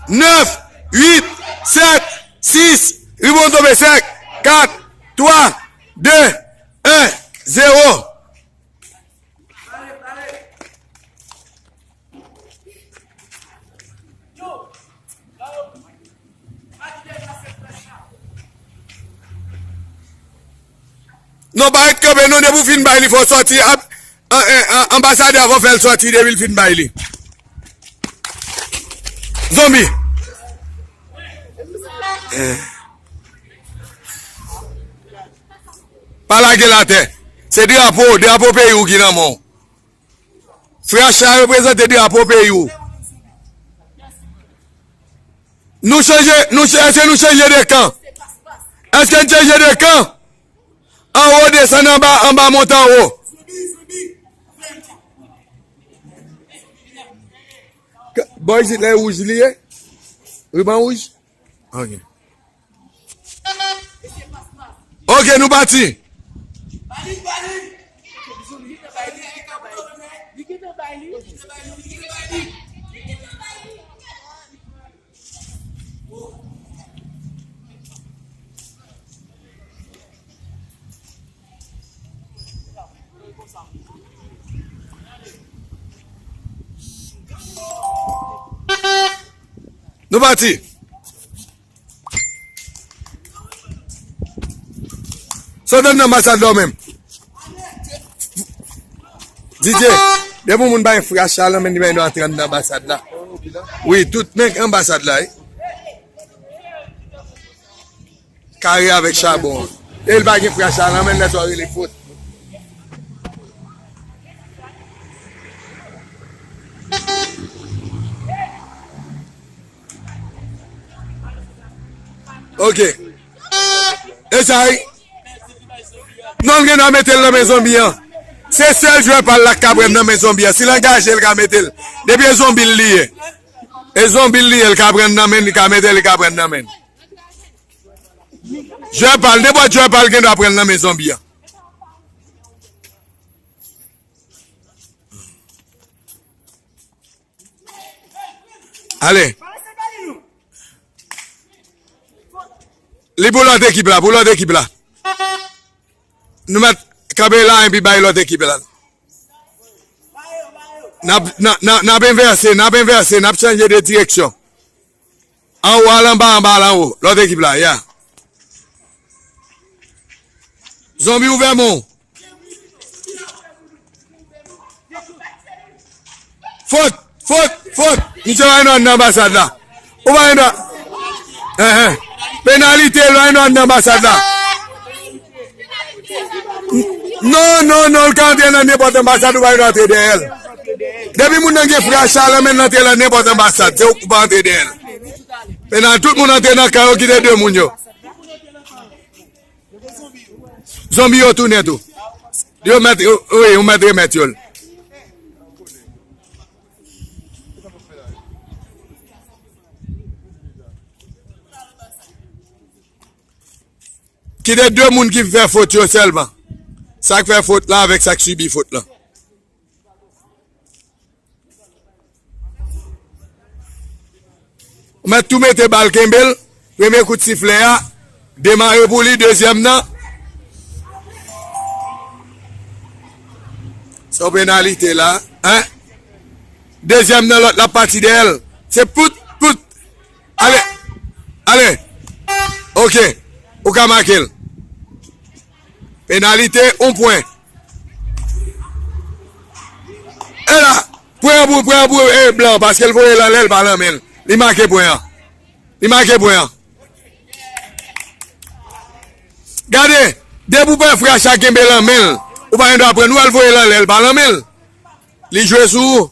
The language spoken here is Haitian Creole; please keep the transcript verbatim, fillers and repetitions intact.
nèf, uit, sèt, sis, ribon tonbe sèk, kat, twa, de, en, zewo. Non, pa ret kanpe, non, depi w fin bay li, fò w sòti. Ab-, an-, an-, an-, anbasadè a, fò w fè l sòti depi l fin bay li. Zonbi. Eh. Pa lage l atè. Se drapo, drapo peyi w ki nan men w. Frè Cha reprezante drapo peyi w. Nou chanje, nou ch-, èske nou chanje de kan? Èske n chanje de kan? Anwo desann anba, anba monte anwo. K-, bò isit la e wouj li ye? Riban wouj? Ok. Ok, nou pati. Nou pati. Sot anndan anbasad la w menm. Didye, depi yon moun pa gen frè a Cha nan men li, pa gen dwa antre anndan anbasad la. Wi, tout men anbasad la, wi. Kare avèk chabon an. E l pa gen frè a Cha nan men l, lè sa w rele fot. Ok. E sa, wi. Non, l gen dwa mete l nan men zonbi an. Se sèl jwè pa l la k ka pran l nan men zonbi an. Si l angaje, l ka mete l. Depi e zonbi l li ye. E zonbi l li ye, l ka pran l nan men, li ka mete l, li ka pran l nan men. Jwè pa l, nenpòt jwè pa l gen dwa pran l nan men zonbi an. Ale. Li pou lòt ekip la, pou lòt ekip la. Nou mèt kanpe la epi bay lòt ekip la. N ap, n ap, n ap, n ap envèse, n ap envèse, n ap chanje de direksyon. Anwo al anba, anba al anwo. Lòt ekip la, ya. Zonbi ouvè men w. Fot, fot, fot. Misye pa gen dwa anndan anbasad la. Ou pa gen dwa. Enhen. Penalite, l pa gen dwa anndan anbasad la. Non, non, non, l ka antre nan nenpòt anbasad, ou pa gen dwa antre dèyè l. Depi moun nan gen frè a Cha nan men l, antre nan nenpòt anbasad, se ou k pa antre dèyè l. Penal, tout moun antre nan kan yo, kite de moun yo. Zonbi yo tounen tou. Yo mèt, wi, yo mèt remèt yo l. Kite de moun ki fè fot yo sèlman. Sa k fè fot la avèk sa k sibi fot la. Ou mèt tou mete bal, kenbe l. Premye kout siflè a, demare pou li, dezyèm nan. Se yon penalite la, en? Dezyèm nan, lòt la pati dèyè l. Se pout, pout. Ale, ale. Ok, ou ka make l. Penalite, yon pwen. E la, pwen an pou, pwen an pou, e, blan, paske l voye l anlè, l pa nan men l. Li make pwen an. Li make pwen an. Gade, depi w pa frè a Cha kenbe l nan men l, ou pa gen dwa pran l, ou al voye l anlè, l pa nan men l. Li jwe sou ou.